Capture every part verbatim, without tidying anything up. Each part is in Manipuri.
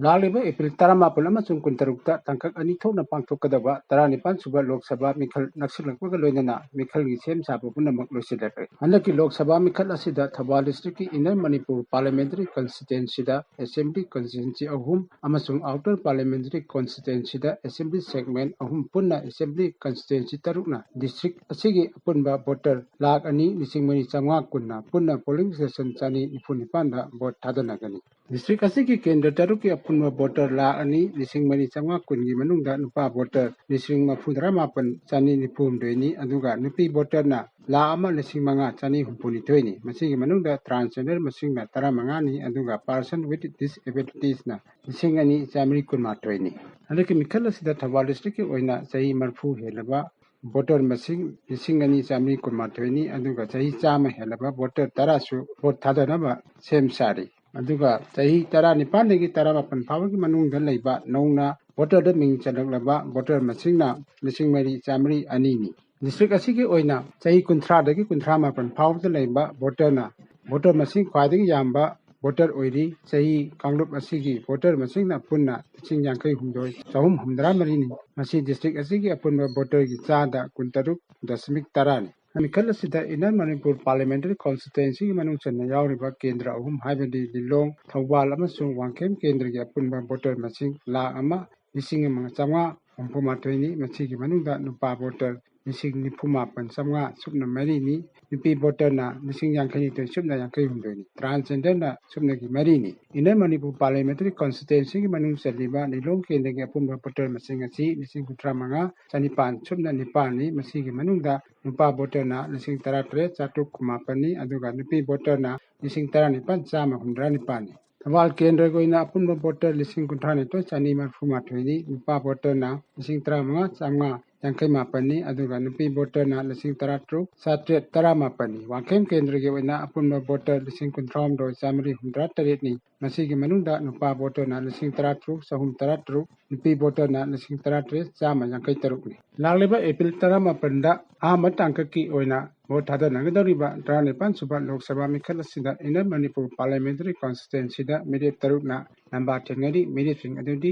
ꯂꯥꯛꯂꯤꯕ ꯑꯦꯄ꯭ꯔꯤꯜ ꯇꯔꯥꯃꯥꯄꯟ ꯑꯃꯁꯨꯡ ꯀꯨꯟꯇꯔꯨꯛꯇ ꯇꯥꯡꯀꯛ ꯑꯅꯤ ꯊꯣꯛꯅ ꯄꯥꯡꯊꯣꯛꯀꯗꯕ ꯇꯔꯥꯅꯤꯄꯥꯟ ꯁꯨꯕ ꯂꯣꯛ ꯁꯚꯥ ꯃꯤꯈꯜ ꯅꯛꯁꯤꯜꯂꯛꯄꯒ ꯂꯣꯏꯅꯅ ꯃꯤꯈꯜꯒꯤ ꯁꯦꯝ ꯁꯥꯕ ꯄꯨꯝꯅꯃꯛ ꯂꯣꯏꯁꯤꯜꯂꯛꯂꯦ꯫ ꯍꯟꯗꯛꯀꯤ ꯂꯣꯛ ꯁꯚꯥ ꯃꯤꯈꯜ ꯑꯁꯤꯗ ꯊꯧꯕꯥꯜ ꯗꯤꯁꯇ꯭ꯔꯤꯛꯀꯤ inner Manipur parliamentary ꯀꯟꯁꯇꯤꯇ꯭ꯋꯦꯟꯁꯤꯗ assembly constituency ꯑꯍꯨꯝ ꯑꯃꯁꯨꯡ ꯑꯥꯎꯇꯔ ꯄꯥꯔꯂꯤꯌꯥꯃꯦꯟꯇꯔꯤ ꯀꯟꯁꯇꯤꯇ꯭ꯋꯦꯟꯁꯤꯗ ꯑꯦꯁꯦꯝꯕ꯭ꯂꯤ ꯁꯦꯒꯃꯦꯟ ꯑꯍꯨꯝ ꯄꯨꯟꯅ ꯑꯦꯁꯦꯝꯕ꯭ꯂꯤ ꯀꯟꯁꯇꯤꯇ꯭ꯋꯦꯟꯁꯤ ꯇꯔꯨꯛꯅ ꯗꯤꯁꯇ꯭ꯔꯤꯛ ꯑꯁꯤꯒꯤ ꯑꯄꯨꯟꯕ ꯚꯣꯇꯔ ꯂꯥꯈ ꯑꯅꯤ ꯂꯤꯁꯤꯡ ꯃꯔꯤ ꯆꯥꯝꯃꯉꯥ ꯀꯨꯟꯅ ꯄꯨꯟꯅ ꯄꯣꯂꯤꯡ ꯁ꯭ꯇꯦꯁꯟ ꯆꯅꯤ ꯅꯤꯐꯨ ꯅꯤꯄꯥꯟꯗ ꯚꯣꯠ ꯊꯥꯗꯅꯒꯅꯤ꯫ ꯗꯤꯁꯇ꯭ꯔꯤꯛ ꯑꯁꯤꯒꯤ ꯀꯦꯟꯗ꯭ꯔ ꯇꯔꯨꯛꯀꯤ ꯑꯄꯨꯟꯕ ꯚꯣꯇꯔ ꯂꯥꯈ ꯑꯅꯤ ꯂꯤꯁꯤꯡ ꯃꯔꯤ ꯆꯥꯝꯃꯉꯥ ꯀꯨꯟꯒꯤ ꯃꯅꯨꯡꯗ ꯅꯨꯄꯥ ꯚꯣꯇꯔ ꯂꯤꯁꯤꯡ ꯃꯔꯤꯐꯨ ꯇꯔꯥꯃꯥꯄꯟ ꯆꯅꯤ ꯅꯤꯐꯨ ꯍꯨꯝꯗꯣꯏꯅꯤ, ꯑꯗꯨꯒ ꯅꯨꯄꯤ ꯚꯣꯇꯔꯅ ꯂꯥꯈ ꯑꯃ ꯂꯤꯁꯤꯡ ꯃꯉꯥ ꯆꯅꯤ ꯍꯨꯝꯐꯨ ꯅꯤꯊꯣꯏꯅꯤ꯫ ꯃꯁꯤꯒꯤ ꯃꯅꯨꯡꯗ transgender ꯃꯁꯤꯡꯅ ꯇꯔꯥꯃꯉꯥꯅꯤ, ꯑꯗꯨꯒ person with disabilitiesꯅ ꯂꯤꯁꯤꯡ ꯑꯅꯤ ꯆꯥꯃꯔꯤ ꯀꯨꯟꯃꯥꯊꯣꯏꯅꯤ꯫ ꯍꯟꯗꯛꯀꯤ ꯃꯤꯈꯜ ꯑꯁꯤꯗ ꯊꯧꯕꯥꯜ ꯗꯤꯁꯇ꯭ꯔꯤꯛꯀꯤ ꯑꯣꯏꯅ ꯆꯍꯤ ꯃꯔꯤꯐꯨ ꯍꯦꯜꯂꯕ ꯚꯣꯇꯔ ꯃꯁꯤꯡ ꯂꯤꯁꯤꯡ ꯑꯅꯤ ꯆꯥꯃꯔꯤ ꯀꯨꯟꯃꯥꯊꯣꯏꯅꯤ, ꯑꯗꯨꯒ ꯆꯍꯤ ꯆꯥꯝꯃ ꯍꯦꯜꯂꯕ ꯚꯣꯇꯔ ꯇꯔꯥꯁꯨ ꯚꯣꯠ ꯊꯥꯗꯅꯕ ꯁꯦꯝ ꯁꯥꯔꯤ꯫ ꯑꯗꯨꯒ ꯆꯍꯤ ꯇꯔꯥꯅꯤꯄꯥꯟꯗꯒꯤ ꯇꯔꯥꯃꯥꯄꯟ ꯐꯥꯎꯕꯒꯤ ꯃꯅꯨꯡꯗ ꯂꯩꯕ ꯅꯧꯅ ꯚꯣꯇꯔꯗ ꯃꯤꯡ ꯆꯜꯂꯛꯂꯕ ꯚꯣꯇꯔ ꯃꯁꯤꯡꯅ ꯂꯤꯁꯤꯡ ꯃꯔꯤ ꯆꯥꯃꯔꯤ ꯑꯅꯤꯅꯤ꯫ ꯗꯤꯁꯇ꯭ꯔꯤꯛ ꯑꯁꯤꯒꯤ ꯑꯣꯏꯅ ꯆꯍꯤ ꯀꯨꯟꯊ꯭ꯔꯥꯗꯒꯤ ꯀꯨꯟꯊ꯭ꯔꯥ ꯃꯥꯄꯟ ꯐꯥꯎꯕꯗ ꯂꯩꯕ ꯚꯣꯇꯔꯅ ꯚꯣꯇꯔ ꯃꯁꯤꯡ ꯈ꯭ꯋꯥꯏꯗꯒꯤ ꯌꯥꯝꯕ ꯚꯣꯇꯔ ꯑꯣꯏꯔꯤ꯫ ꯆꯍꯤ ꯀꯥꯡꯂꯨꯞ ꯑꯁꯤꯒꯤ ꯚꯣꯇꯔ ꯃꯁꯤꯡꯅ ꯄꯨꯟꯅ ꯂꯤꯁꯤꯡ ꯌꯥꯡꯈꯩ ꯍꯨꯝꯗꯣꯏ ꯆꯍꯨꯝ ꯍꯨꯝꯗ꯭ꯔꯥ ꯃꯔꯤꯅꯤ꯫ ꯃꯁꯤ ꯗꯤꯁꯇ꯭ꯔꯤꯛ ꯑꯁꯤꯒꯤ ꯑꯄꯨꯟꯕ ꯚꯣꯇꯔꯒꯤ ꯆꯥꯗ ꯀꯨꯟꯇꯔꯨꯛ ꯗꯁꯃꯤꯛ ꯇꯔꯥꯅꯤ꯫ ꯃꯤꯈꯜ ꯑꯁꯤꯗ ꯏꯟꯅꯔ ꯃꯅꯤꯄꯨꯔ ꯄꯥꯔꯂꯤꯌꯥꯃꯦꯟꯇꯔꯤ ꯀꯟꯁꯇꯤꯇ꯭ꯋꯦꯟꯁꯤꯒꯤ ꯃꯅꯨꯡ ꯆꯟꯕ ꯌꯥꯎꯔꯤꯕ ꯀꯦꯟꯗ꯭ꯔ ꯑꯍꯨꯝ, ꯍꯥꯏꯕꯗꯤ ꯂꯤꯂꯣꯡ, ꯊꯧꯕꯥꯜ ꯑꯃꯁꯨꯡ ꯋꯥꯡꯈꯦꯝ ꯀꯦꯟꯗ꯭ꯔꯒꯤ ꯑꯄꯨꯟꯕ ꯚꯣꯇꯔ ꯃꯁꯤꯡ ꯂꯥꯈ ꯑꯃ ꯂꯤꯁꯤꯡ ꯑꯃꯒ ꯆꯥꯝꯃꯉꯥ ꯍꯨꯝꯐꯨ ꯃꯥꯊꯣꯏꯅꯤ꯫ ꯃꯁꯤꯒꯤ ꯃꯅꯨꯡꯗ ꯅꯨꯄꯥ ꯚꯣꯇꯔ ꯂꯤꯁꯤꯡ ꯅꯤꯐꯨ ꯃꯥꯄꯟ ꯆꯥꯝꯃꯉꯥ ꯁꯨꯞꯅ ꯃꯔꯤꯅꯤ, ꯅꯨꯄꯤ ꯚꯣꯇꯔꯅ ꯂꯤꯁꯤꯡ ꯌꯥꯡꯈꯩ ꯅꯤꯊꯣꯏ ꯁꯨꯞꯅ ꯌꯥꯡꯈꯩ ꯍꯨꯝꯗꯣꯏꯅꯤ, transgenderꯅ ꯁꯨꯞꯅꯒꯤ ꯃꯔꯤꯅꯤ꯫ ꯏꯟꯅꯔ ꯃꯅꯤꯄꯨꯔ ꯄꯥꯔꯂꯤꯌꯥꯃꯦꯟꯇꯔꯤ ꯀꯟꯁꯇꯤꯇ꯭ꯋꯦꯟꯁꯤꯒꯤ ꯃꯅꯨꯡ ꯆꯜꯂꯤꯕ ꯂꯤꯂꯣꯡ ꯀꯦꯟꯗ꯭ꯔꯒꯤ ꯑꯄꯨꯟꯕ ꯚꯣꯇꯔ ꯃꯁꯤꯡ ꯑꯁꯤ ꯂꯤꯁꯤꯡ ꯀꯨꯟꯊ꯭ꯔꯥ ꯃꯉꯥ ꯆꯅꯤꯄꯥꯟ ꯁꯨꯞꯅ ꯅꯤꯄꯥꯟꯅꯤ꯫ ꯃꯁꯤꯒꯤ ꯃꯅꯨꯡꯗ ꯅꯨꯄꯥ ꯚꯣꯇꯔꯅ ꯂꯤꯁꯤꯡ ꯇꯔꯥꯇꯔꯦꯠ ꯆꯥꯇ꯭ꯔꯨꯛ ꯀꯨꯟꯃꯥꯄꯟꯅꯤ, ꯑꯗꯨꯒ ꯅꯨꯄꯤ ꯚꯣꯇꯔꯅ ꯂꯤꯁꯤꯡ ꯇꯔꯥꯅꯤꯄꯥꯟ ꯆꯥꯝꯃ ꯍꯨꯝꯗ꯭ꯔꯥ ꯅꯤꯄꯥꯟꯅꯤ꯫ ꯊꯧꯕꯥꯜ ꯀꯦꯟꯗ꯭ꯔꯒꯤ ꯑꯣꯏꯅ ꯑꯄꯨꯟꯕ ꯚꯣꯇꯔ ꯂꯤꯁꯤꯡ ꯀꯨꯟꯊ꯭ꯔꯥ ꯅꯤꯊꯣꯏ ꯆꯅꯤ ꯃꯔꯤꯐꯨ ꯃꯥꯊꯣꯏꯅꯤ, ꯅꯨꯄꯥ ꯚꯣꯇꯔꯅ ꯂꯤꯁꯤꯡ ꯇꯔꯥꯃꯉꯥ ꯆꯥꯝꯃꯉꯥ ꯌꯥꯡꯈꯩ ꯃꯥꯄꯟꯅꯤ, ꯑꯗꯨꯒ ꯅꯨꯄꯤ ꯚꯣꯇꯔꯅ ꯂꯤꯁꯤꯡ ꯇꯔꯥ ꯇꯔꯨꯛ ꯆꯥꯇ꯭ꯔꯦꯠ ꯇꯔꯥ ꯃꯥꯄꯟꯅꯤ꯫ ꯋꯥꯡꯈꯦꯝ ꯀꯦꯟꯗ꯭ꯔꯒꯤ ꯑꯣꯏꯅ ꯑꯄꯨꯟꯕ ꯚꯣꯇꯔ ꯂꯤꯁꯤꯡ ꯀꯨꯟꯊ꯭ꯔꯥ ꯍꯨꯝꯗꯣꯏ ꯆꯥꯃꯔꯤ ꯍꯨꯝꯗ꯭ꯔꯥ ꯇꯔꯦꯠꯅꯤ꯫ ꯃꯁꯤꯒꯤ ꯃꯅꯨꯡꯗ ꯅꯨꯄꯥ ꯚꯣꯇꯔꯅ ꯂꯤꯁꯤꯡ ꯇꯔꯥ ꯇꯔꯨꯛ ꯆꯍꯨꯝ ꯇꯔꯥ ꯇꯔꯨꯛ, ꯅꯨꯄꯤ ꯚꯣꯇꯔꯅ ꯂꯤꯁꯤꯡ ꯇꯔꯥ ꯇꯔꯦꯠ ꯆꯥꯝꯃ ꯌꯥꯡꯈꯩ ꯇꯔꯨꯛꯅꯤ꯫ ꯂꯥꯛꯂꯤꯕ ꯑꯦꯄ꯭ꯔꯤꯜ ꯇꯔꯥꯃꯥꯄꯟꯗ ꯑꯍꯥꯟꯕ ꯇꯥꯡꯀꯛꯀꯤ ꯑꯣꯏꯅ ꯚꯣꯠ ꯊꯥꯗꯅꯒꯗꯧꯔꯤꯕ ꯇꯔꯥꯅꯤꯄꯥꯟ ꯁꯨꯕ ꯂꯣꯛ ꯁꯚꯥ ꯃꯤꯈꯜ ꯑꯁꯤꯗ ꯏꯟꯅꯔ ꯃꯅꯤꯄꯨꯔ ꯄꯥꯔꯂꯤꯌꯥꯃꯦꯟꯇꯔꯤ ꯀꯣꯟꯁꯇꯤꯇ꯭ꯋꯦꯟꯁꯤꯗ ꯃꯤꯔꯦꯞ ꯇꯔꯨꯛꯅ ꯂꯝꯕꯥ ꯊꯦꯡꯅꯔꯤ꯫ ꯃꯤꯔꯦꯞꯁꯤꯡ ꯑꯗꯨꯗꯤ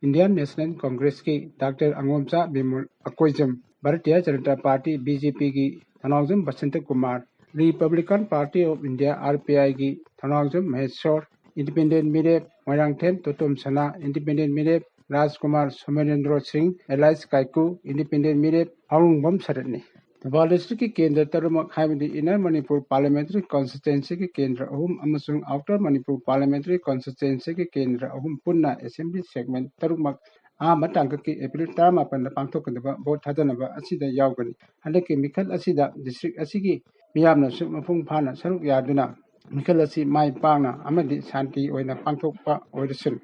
ꯏꯟꯗꯤꯌꯥꯟ ꯅꯦꯁꯅꯦꯜ ꯀꯣꯡꯒ꯭ꯔꯦꯁꯀꯤ doctor Angomcha Bimol Akoijam, Bharatiya Janata party, B J ꯄꯤꯒꯤ Thounaojam Basanta Kumar, republican party of India, R P ꯑꯥꯏꯒꯤ ꯊꯧꯅꯥꯎꯖꯝ ꯃꯍꯦꯁꯣꯔ, ꯏꯟꯗꯤꯄꯦꯟꯗꯦꯟ ꯃꯤꯔꯦꯞ ꯃꯣꯏꯔꯥꯡꯊꯦꯝ ꯇꯣꯇꯣꯝ ꯁꯅꯥ, ꯏꯟꯗꯤꯄꯦꯟꯗꯦꯟ ꯃꯤꯔꯦꯞ ꯔꯥꯖꯀꯨꯃꯥꯔ ꯁꯣꯃꯦꯟꯗ꯭ꯔꯣ ꯁꯤꯡ, ꯑꯦꯂꯥꯏꯁ ꯀꯥꯏꯀꯨ, ꯏꯟꯗꯤꯄꯦꯟꯗꯦꯟ ꯃꯤꯔꯦꯞ ꯑꯍꯣꯡꯕꯝ ꯁꯔꯠꯅꯤ꯫ ꯊꯧꯕꯥꯜ ꯗꯤꯁꯇ꯭ꯔꯤꯛꯀꯤ ꯀꯦꯟꯗ꯭ꯔ ꯇꯔꯨꯛꯃꯛ, ꯍꯥꯏꯕꯗꯤ ꯏꯟꯅꯔ ꯃꯅꯤꯄꯨꯔ ꯄꯥꯔꯂꯤꯌꯥꯃꯦꯟꯇꯔꯤ ꯀꯣꯟꯁꯇꯤꯇ꯭ꯋꯦꯟꯁꯤꯒꯤ ꯀꯦꯟꯗ꯭ꯔ ꯑꯍꯨꯝ ꯑꯃꯁꯨꯡ ꯑꯥꯎꯇꯔ ꯃꯅꯤꯄꯨꯔ ꯄꯥꯔꯂꯤꯌꯥꯃꯦꯟꯇꯔꯤ ꯀꯣꯟꯁꯇꯤꯇ꯭ꯋꯦꯟꯁꯤꯒꯤ ꯀꯦꯟꯗ꯭ꯔ ꯑꯍꯨꯝ ꯄꯨꯟꯅ ꯑꯦꯁꯦꯝꯕ꯭ꯂꯤ ꯁꯦꯒꯃꯦꯟ ꯇꯔꯨꯛꯃꯛ ꯑꯍꯥꯟꯕ ꯇꯥꯡꯀꯛꯀꯤ ꯑꯦꯄ꯭ꯔꯤꯜ ꯇꯔꯥꯃꯥꯄꯟꯗ ꯄꯥꯡꯊꯣꯛꯀꯗꯕ ꯚꯣꯠ ꯊꯥꯗꯅꯕ ꯑꯁꯤꯗ ꯌꯥꯎꯒꯅꯤ꯫ ꯍꯟꯗꯛꯀꯤ ꯃꯤꯈꯜ ꯑꯁꯤꯗ ꯗꯤꯁꯇ꯭ꯔꯤꯛ ꯑꯁꯤꯒꯤ ꯃꯤꯌꯥꯝꯅꯁꯨ ꯃꯄꯨꯡ ꯐꯥꯅ ꯁꯔꯨꯛ ꯌꯥꯗꯨꯅ ꯃꯤꯈꯜ ꯑꯁꯤ ꯃꯥꯏ ꯄꯥꯛꯅ ꯑꯃꯗꯤ ꯁꯥꯟꯇꯤ ꯑꯣꯏꯅ ꯄꯥꯡꯊꯣꯛꯄ ꯑꯣꯏꯔꯁꯅꯨ꯫